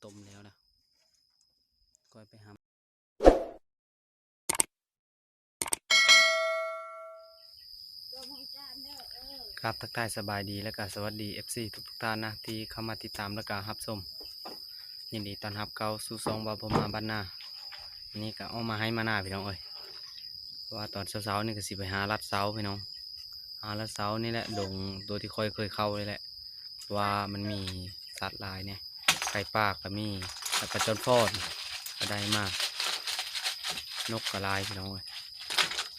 ຕົ້ມແລ້ວນະ ຂ້ອຍໄປຫາ. ຄັບ ທັກທາຍສະບາຍດີ ແລະກະສະຫວັດດີ ເອັຟຊີ ທຸກໆທ່ານນະ ທີ່ເຂົ້າມາຕິດຕາມ ແລະກະຮັບຊົມ. ຍິນດີຕ້ອນຮັບເຂົ້າສູ່ຊ່ອງບ່າວພວມມາບ້ານນາ. ນີ້ກະອອກມາໄຮ່ມານາພີ່ນ້ອງເອີຍ ເພາະວ່າຕອນເຊົ້າໆນີ້ກະຊິໄປຫາລັດເຊົາພີ່ນ້ອງ ຫາລັດເຊົານີ້ແຫຼະ ດົງໂຕທີ່ຂ້ອຍເຄີຍເຂົ້ານີ້ແຫຼະ ເພາະວ່າມັນມີສັດຫຼາຍແດ່ ໄກ່ປ່າກະມີ ແລ້ວກະຈອນຟອນກະໄດ້ມາ ນົກກະຫຼາຍພີ່ນ້ອງເອີຍ.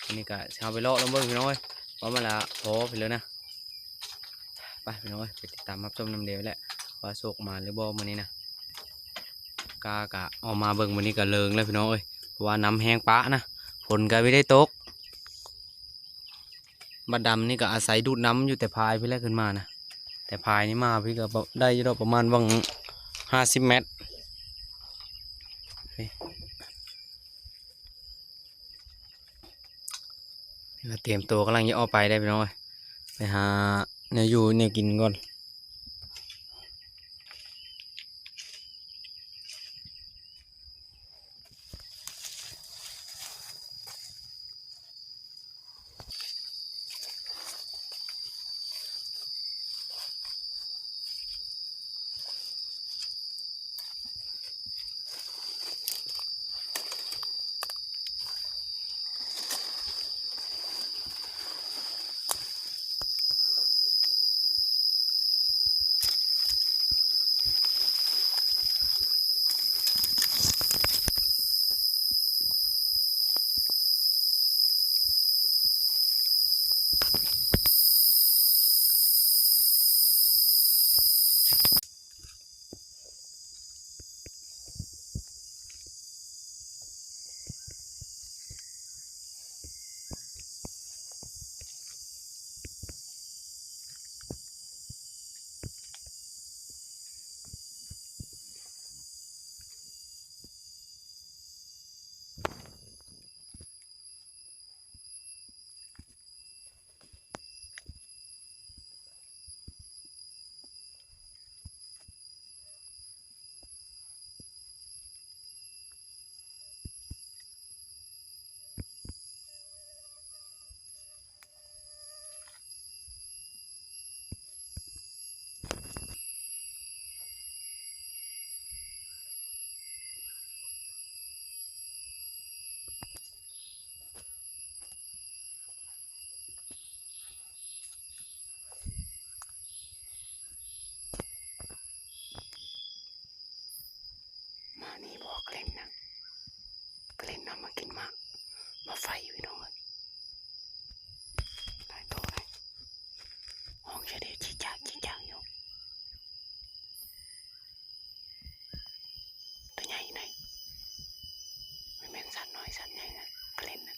ອັນນີ້ກະຊິເຮົາໄປເລາະລອງເບິ່ງພີ່ນ້ອງເອີຍ ວ່າມັນລະພໍໄປເລີຍນະ. ໄປພີ່ນ້ອງເອີຍ ໄປຕິດຕາມຮັບຊົມນຳເດີແຫຼະ ວ່າໂຊກມາຫຼືບໍ່ມື້ນີ້ນະ. ກາກະອອກມາເບິ່ງມື້ນີ້ກະເລີງແລ້ວພີ່ນ້ອງເອີຍ ເພາະວ່ານ້ຳແຮງປະນະ ຝົນກະບໍ່ໄດ້ຕົກ. ບັດດຳນີ້ກະອາໄສດູດນ້ຳຢູ່ແຕ່ພາຍພີ້ແຫຼະຂຶ້ນມານະ ແຕ່ພາຍນີ້ມາພີ້ກະໄດ້ຢູ່ດອກ ປະມານຫວ່າງຫ້າສິບແມັດ. ນີ້ກະຕຽມໂຕກຳລັງຈະອອກໄປໄດ໋ພີ່ນ້ອງເອີຍ ໄປຫາແນວຢູ່ແນວກິນກ່ອນ. ມານີ້ບໍ່ ກະເລັນນະ ກະເລັນນຳມາກິນໝາກ ໝາກໄຟພີ່ນ້ອງເອີຍ ຫຼາຍໂຕເລີຍ ຮ້ອງຊະເດຈິກຈັກຈິກຈັກຢູ່. ໂຕໃຫຍ່ໃດ໋ ບໍ່ແມ່ນສັດນ້ອຍສັດໃຫຍ່ນະ ກະເລັນນະ.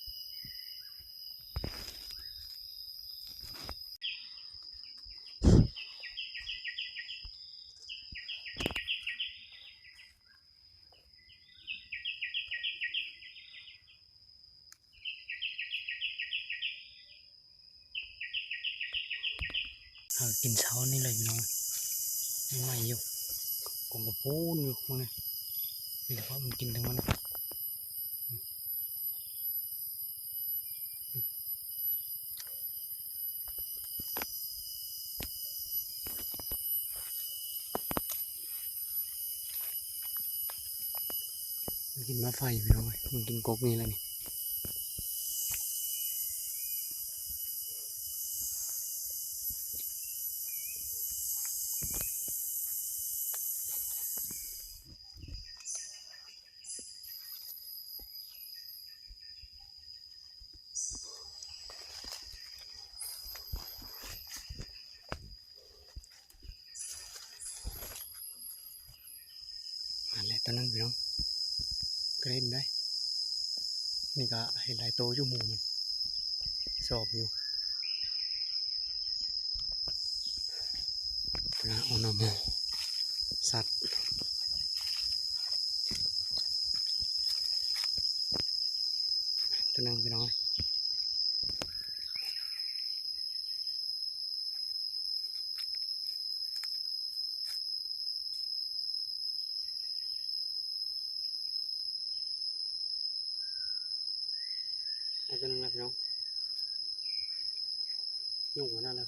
ເຮົາກິນເຊົ້ານີ້ເລີຍພີ່ນ້ອງ ໃໝ່ໆຢູ່ ກົງກະໂພນຢູ່ມື້ນີ້ ມີແຕ່ເພາະມັນກິນທັງມື້ນະ ມັນກິນໝາກໄຟພີ່ນ້ອງເອີຍ ມັນກິນກົກນີ້ແຫຼະນີ້. ຫັ້ນແຫຼະ ໂຕໜຶ່ງພີ່ນ້ອງ ກະເລັນໄດ໋ ນີ້ກະເຫັນຫຼາຍໂຕຢູ່ ໝູມັນຊອບຢູ່ ລະເອົານຳໝູ ສັດ ໂຕໜຶ່ງພີ່ນ້ອງ. ພີ່ນ້ອງ ຍຸງຂະໜາດເລີຍ.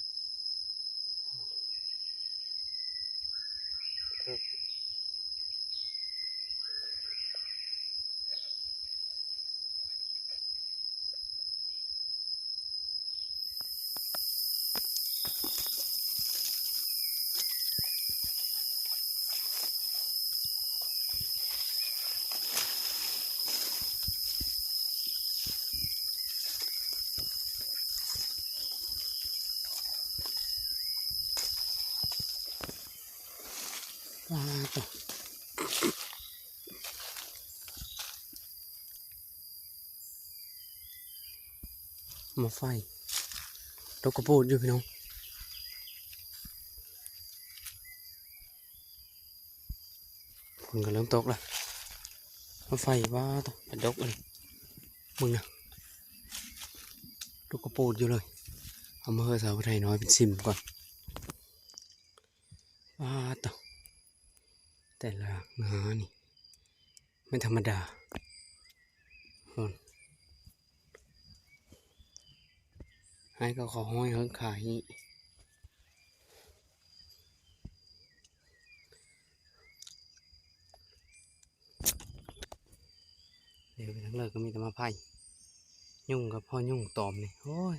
ວ້າວ ໝໍ້ໄຟ ຕົກກະປູດຢູ່ພີ່ນ້ອງ. ຝົນກໍເລີ່ມຕົກແລ້ວ. ໝໍ້ໄຟ ວ້າວ ເປັນດົກເລີຍ ເບິ່ງນະ ຕົກກະປູດຢູ່ເລີຍ. ເອົາມາໃຫ້ສາວຜູ້ໄທນ້ອຍເພິ່ນຊິມກ່ອນ. ວ້າວ ແຕ່ລະງານີ້ ແມ່ນທຳມະດາ. ພຸ້ນ ໃຫ້ເຂົາເຂົ້າຮ້ອຍເຮີກຂາຍນີ້ ເດີໄປທາງເລີກກໍມີແຕ່ໝາກໄຜ່ ຍຸງກໍພໍຍຸງຕອມນີ້ ໂອ້ຍ.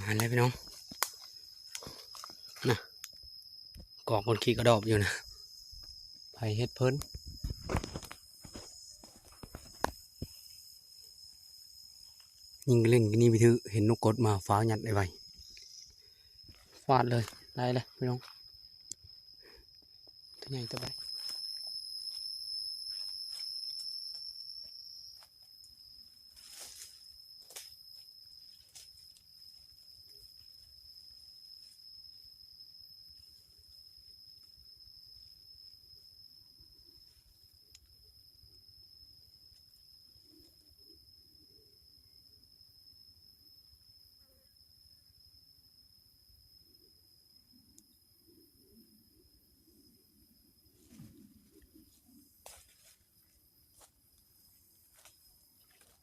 ມາແລ້ວພີ່ນ້ອງ ນະ ກອກຄົນຂີ້ກະດອບຢູ່ນະ ໃຜເຮັດເພິ່ນ. ຍິງກະເຫຼັ່ນກະໜີໄປຖືກ ເຫັນນົກກົດມາຟ້າວຍັດໄວໆ ຟາດເລີຍ. ໄດ້ແລ້ວພີ່ນ້ອງ ຕົວໃຫຍ່ຕົວໃຫຍ່.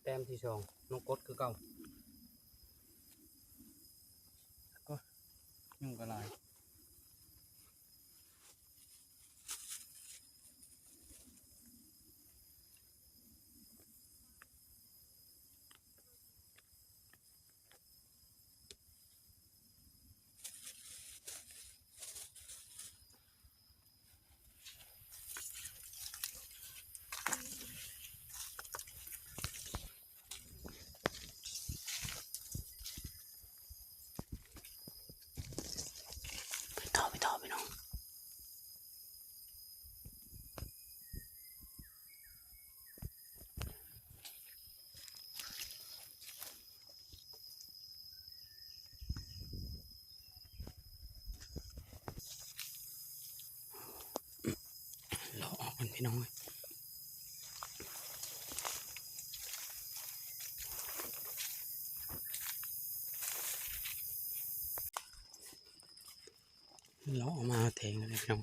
ແຕ້ມທີສອງ ນົກກົດຄືເກົ່າ. ໂອ້ຍ ຍຸງກໍຫຼາຍ. ໄປຕໍ່ ໄປຕໍ່ພີ່ນ້ອງ. ເລາະອອກກ່ອນພີ່ນ້ອງເອີຍ ເລາະອອກມາແຖງແລ້ວພີ່ນ້ອງ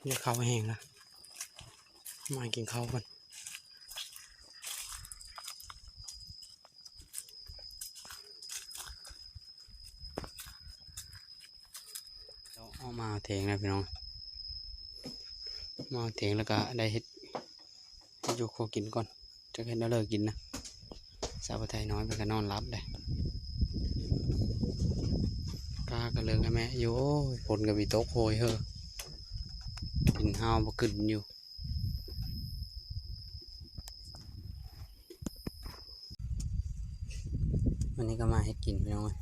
ຢາກເຂົ້າແຮງລະ ມາກິນເຂົ້າກ່ອນ. ເລາະອອກມາແຖງແລ້ວພີ່ນ້ອງ ມາແຖງແລ້ວກະໄດ້ເຮັດຢູ່ຄົວກິນກ່ອນ ຈັກເຮັດແນວເລີກິນນະ. ສາວຜູ້ໄທນ້ອຍເພິ່ນກະນອນຫຼັບເດ້ ກາກະເລີງໃຫ້ແມ່ຢູ່ ໂອ້ຍ ຝົນກະມີຕົກໂຫຍເຮີ ກິນຫ້າວບໍ່ຂຶ້ນຢູ່. ວັນນີ້ກໍມາເຮັດກິນພີ່ນ້ອງເອີຍ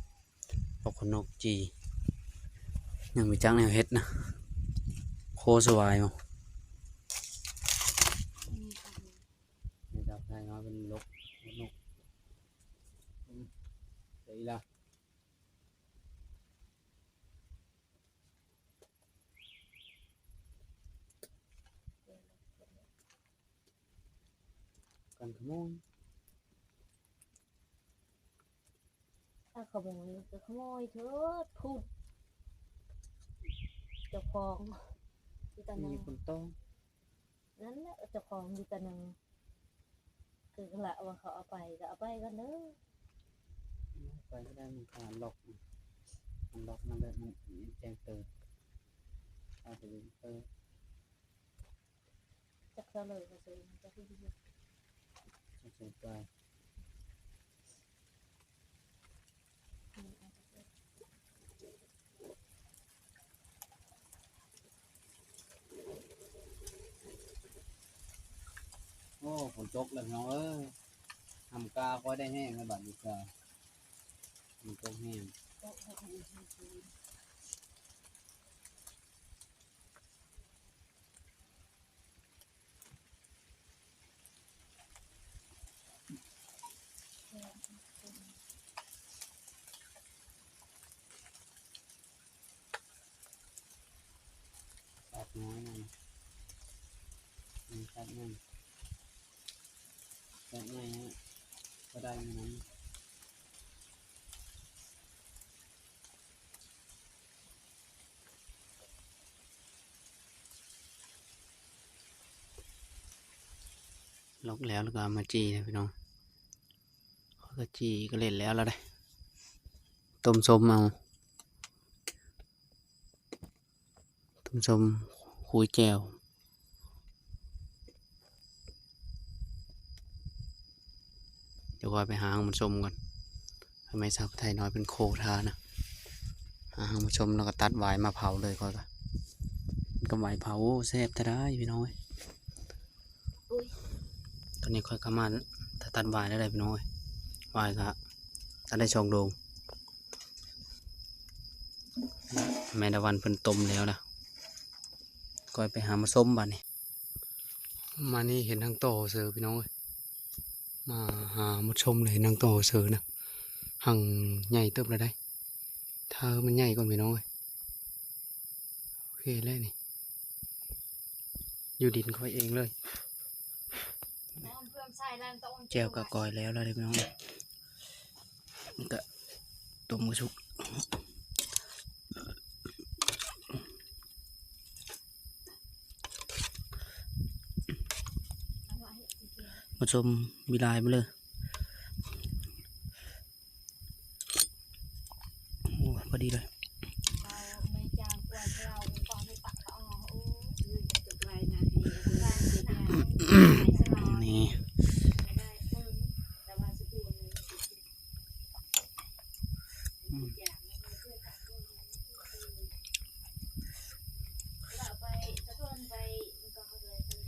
ເອົາຂະໜົກຈີ່ ຍັງມີຈັກແນວເຮັດນະ ໂຄສະຫວາຍບໍ່ ນີ້ກໍເປັນ ນີ້ກໍເປັ ໃຫ້ເຮົາເປັນລົກ ລົກນົກ ອືມ ໄດ້ອີກລະ ກັນຂະໂມຍ. ຖ້າຂະໂມຍກໍຂະໂມຍເທີດ ພຸດ ເຈົ້າຂອງຢູ່ຕາໜຶ່ງ ມີຄົນຕ້ອງ ນັ້ນແຫຼະ ເຈົ້າຂອງຢູ່ຕາໜຶ່ງ ຄືລະວ່າເຂົາເອົາໄປກໍເອົາໄປກ່ອນເດີ ເອົາໄປກໍໄດ້ ມັນຂາດລັອກ ມັນລັອກມັນແບບ ມັນແຈ້ງເຕືອນ ອາດຈະເປັນເຕີ ຈັກເທົ່າໃດກໍຊື້ ຈັກເທົ່າໃດ ໂອ້ ຝົນຕົກແລ້ວພີ່ນ້ອງເອີຍ ຫຳກາຂ້ອຍໄດ້ແຫ້ງແລ້ວບາດນີ້ກະ ຝົນຕົກແຮງ. ຕັດນ້ອຍໜຶ່ງ ຕັດໜຶ່ງ ຕັດໃຫຍ່ ກໍໄດ້ນຳ. ລັອກແລ້ວ ແລ້ວກໍເອົາມາຈີ່ນະພີ່ນ້ອງ ຂ້ອຍກໍຈີ່ກໍເລັດແລ້ວລະເດ້ ຕົ້ມສົ້ມເອົາ ຕົ້ມສົ້ມ ຄຸຍແຈ່ວ. ດຽວຂ້ອຍໄປຫາຫາງມາຊົມກ່ອນ ໃຫ້ແມ່ສາວຜູ້ໄທນ້ອຍເພິ່ນໂຄທານະ ຫາຫາງມາຊົມ ແລ້ວກໍຕັດຫວາຍມາເຜົາເລີຍ ຂ້ອຍກໍ ກັບຫວາຍເຜົາ ໂອ້ ແຊບແທ້ດາຍພີ່ນ້ອງເອີຍ. ຕອນນີ້ຂ້ອຍກໍມາ ຖ້າຕັດຫວາຍແລ້ວໄດ໋ພີ່ນ້ອງເອີຍ ຫວາຍກໍຕັດໄດ້ສອງໂດງ ແມ່ດາວັນເພິ່ນຕົ້ມແລ້ວລະ ຂ້ອຍໄປຫາມາຊົມບາດນີ້. ມານີ້ເຫັນຫາງຕໍ່ເສີພີ່ນ້ອງເອີຍ ມາຫາມາຊົມເລີຍ ເຫັນຫາງຕໍ່ເສີນະ ຫາງໃຫຍ່ເຕີບແລ້ວໄດ໋ ຖ້າມັນໃຫຍ່ກ່ອນພີ່ນ້ອງເອີຍ. ໂອເຄແລ້ວນີ້ ຢູ່ດິນຂ້ອຍເອງເລີຍ. ແຈ່ວກະກ້ອຍແລ້ວລະເດ້ພີ່ນ້ອງ ກະຕົ້ມກະສຸກ ມາຊົມວິໄລມາເລີຍ. ໂອ້ ພໍດີເລີຍ ນີ້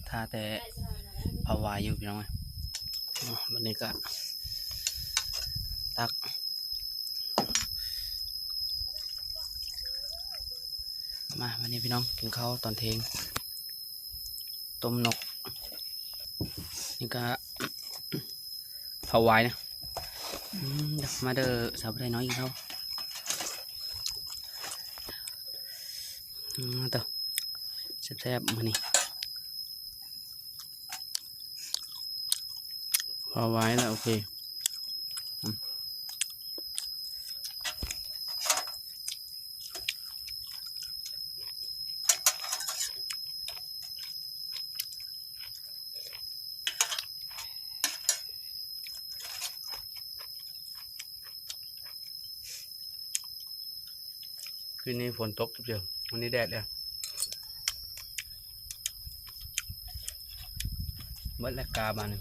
ຖ້າແຕ່ເຜົາຫວາຍຢູ່ພີ່ນ້ອງເອີຍ. ອາ ບັດນີ້ກະຕັກ ມາ ບັດນີ້ພີ່ນ້ອງ ກິນເຂົ້າຕອນທ່ຽງ ຕົ້ມນົກ ນີ້ກະເຜົາຫວາຍນະ. ອືມ ມາເດີ ສາວຜູ້ໄທນ້ອຍກິນເຂົ້າ. ອືມ ເຕີ ແຊບໆ ມື້ນີ້ ພໍໄວ້ລະ ໂອເຄ. ຄືນນີ້ຝົນຕົກເຈີ ມື້ນີ້ແດດເລີຍ. ເບິດແລ້ວກາບາດນີ້.